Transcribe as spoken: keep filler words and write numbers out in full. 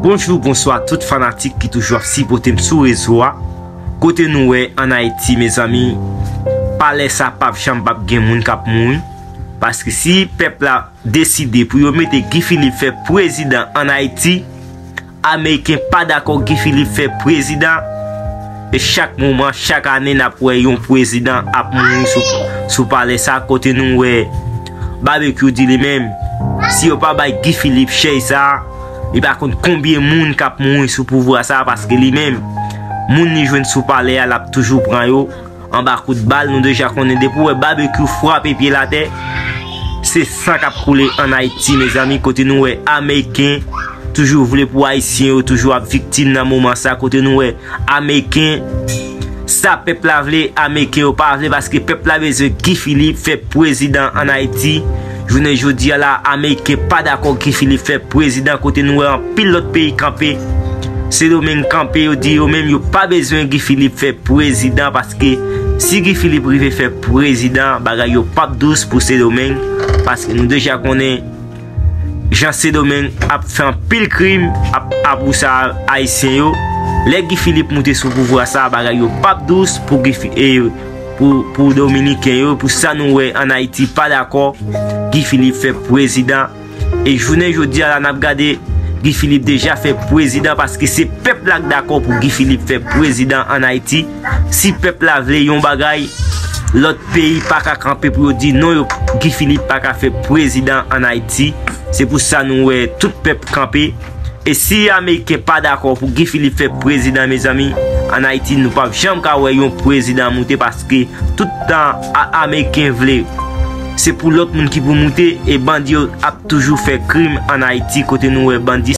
Bonjou, bonswa tout fanatik ki toujou ap sipòte m sou rezo a. Kote nou wè ann Ayiti, mezanmi, palè sa p ap janm p ap gen moun k ap mouri. Paske si pèp la deside pou yo mete Guy Philippe fè prezidan ann Ayiti, Ameriken pa dakò Guy Philippe fè prezidan. E chak moman, chak ane, n ap wè yon prezidan ap mouri sou, sou palè sa, kote nou wè Babekyou di li menm, si yo pa bay Guy Philippe chèz sa, li pa konn konbyen moun k ap mouri sou pouvwa sa, paske li menm, moun li jwenn sou palè a, l ap toujou pran yo anba kout bal. Nou deja konnen, depi w wè Babekyou frape pye l atè, se san k ap koule ann Ayiti, mezanmi, kote nou wè Ameriken toujou vle pou Ayisyen yo toujou ap viktim nan moman sa, kote nou wè Ameriken, sa pèp la vle, Ameriken yo pa vle, paske pèp la bezwen Guy Philippe fè prezidan ann Ayiti. Jounen jodi a la, Ameriken pa dakò Guy Philippe fè prezidan, kote nou wè anpil lòt peyi kanpe. Sendomeng kanpe, yo di yo menm yo pa bezwen Guy Philippe fè prezidan, paske si Guy Philippe rive fè prezidan, bagay yo p ap dous pou Sendomeng, paske nou deja konnen jan Sendomeng ap fè anpil krim, ap, ap wousa Ayisyen yo. Lè Guy Philippe moute sou pouvwa sa, bagay yo p ap dous pou Guy Fi-, e, pou, pou Dominiken yo, pou sa nou wè ann Ayiti pa dakò Guy Philippe fè prezidan. E jounen jodi a la, n ap gade, Guy Philippe deja fè prezidan, paske se pèp la k dakò pou Guy Philippe fè prezidan ann Ayiti. Si pèp la vle yon bagay, lòt peyi pa ka kanpe pou yo di non, yo, Guy Philippe pa ka fè prezidan ann Ayiti. Se pou sa nou wè tout pèp kanpe. E si Ameriken pa dakò pou Guy Philippe fè prezidan, mezanmi, ann Ayiti, nou p ap janm ka wè yon prezidan moute, paske tout tan a-, Ameriken vle, se pou lòt moun ki pou moute, e bandi yo ap toujou fè krim ann Ayiti, kote nou wè bandi